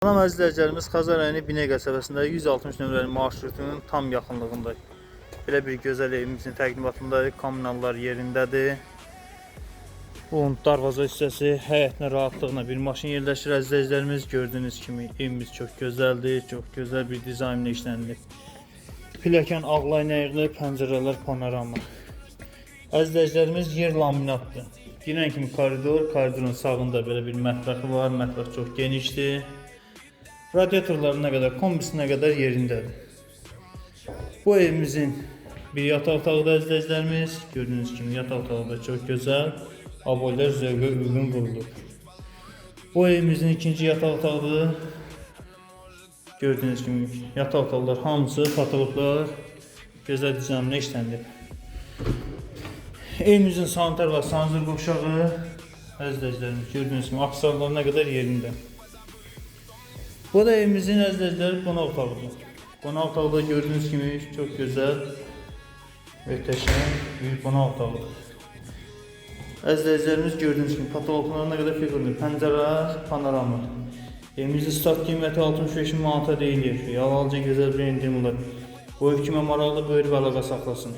Salam əziz izləyicilərimiz, Xəzər rayonu Binə qəsəbəsində 160 nömrəli marşrutunun tam yaxınlığındayıq. Belə bir gözəl evimizin təqdimatındayıq. Kommunallar yerindədir. Bunun darvaza hissəsi həyətinə rahatlıqla bir maşın yerləşir əziz izləyicilərimiz. Gördüyünüz kimi evimiz çox gözəldir, çox gözəl bir dizaynla işlənilib. Pilləkən ağlayla yığılıb, pəncərələr panorama. Əziz izləyicilərimiz, yer laminatdır. Girən kimi koridor, koridorun sağında belə bir mətbəxi var. Mətbəx çox genişdir. Radiatorlarına qədər, kombisinə qədər yerindədir. Bu evimizin bir yataq otağı da əziz izləyicilərimiz. Gördüyünüz kimi yataq otağı da çox gözəl. Aboylar zövqə uyğun qurulub. Bu evimizin ikinci yataq otağıdır. Gördüyünüz kimi yataq otaqlar hamısı patologlar gözəl dizaynla işlənilib. Evimizin sanitar və sanzor qovşağı, əziz izləyicilərimiz, gördüyünüz kimi aksesuarlarına qədər yerində. Bu da evimizin, əziz izləyicilər, qonaq otağıdır. Qonaq otağı da gördüyünüz kimi çox gözəl, möhtəşəm bir qonaq otağıdır. Əziz izləyicilərimiz, gördüyünüz kimi patologlarına qədər figurlu, pəncərələr, panorama. Evimizin start qiyməti 65 min manata deyilir. Real alıcı gözəl bir endirim olur. Bu ev kimə maraqlı, buyurub əlaqə saxlasın.